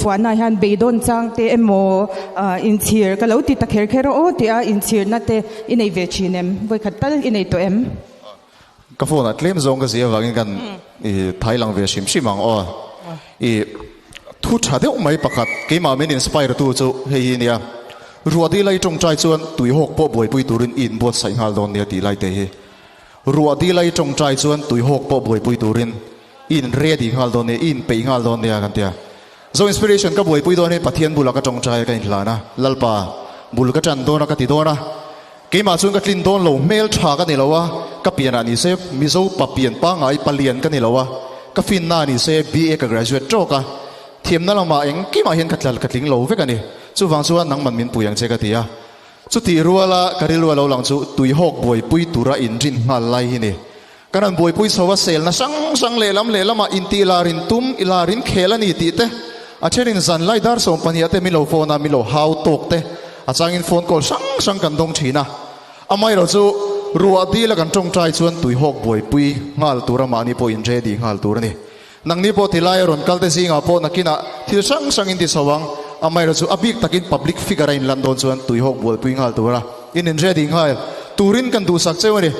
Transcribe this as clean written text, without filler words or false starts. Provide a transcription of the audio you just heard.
Chhuahna hian beidawn chang te emaw inchhir ka lo ti ta kher kher aw tia inchhirna te i nei ve thin em? Vawikhat tal i nei tawh em? Ka phone ah tlem zawng ka zia avangin kan i thai lang ve hrim hrim ang aw. I thu tha deuh mai pakhat keimah min inspire tu chu hei hi nia. Ruah dil a i tawngtai chuan tuihawk pawh buaipui turin i inbuatsaih nghal dawn nia tih lai te hi. Ruah dil a i tawngtai chuan tuihawk pawh buaipui turin I in ready nghal dawn nia, i in peih nghal dawn nia kan ti a. Zo Inspiration ka buaipui dawn hi Pathian bulah ka tawngtai a ka inhlan a, Lalpa, bul ka tan dawn a ka ti dawn a, keimah chuan ka tlin dawn lo, hmel tha ka ni lo a, ka pianah ni se Mizo pa pian pangngai palian ka ni lo a, ka finna ni se BA ka graduate tawk a, thiamna lamah engkimah hian ka tla ka tling lo vek a ni. Chuvang chuan nangman min pui ang che ka ti a. Chutih ruala ka rilru a lo lang chu tuihawk buaipui tura inrin nghal lai hi ni. Kan han buaipui chho a, selna hrang hrang lehlam lehlamah intih larin tum i larin khel a ni tih te, a thenin zan lai dar 12 ah te min lo phone a, min lo hau tawk te, a changin phone call hrang hrang kan dawng thin a. Amaherawh chu ruah dil a kan tawngtai chuan tuihawk buaipui nghal tur a mahni pawh in ready nghal tur a ni. Nangni pawh tilai a rawn kal te zingah pawh nakinah thil hrang hrang in ti chho ang, amaherawh chu a bik takin public figure a inlan dawn chuan tuihawk buaipui nghal tur a in in ready nghal turin kan duhsak cheu a ni.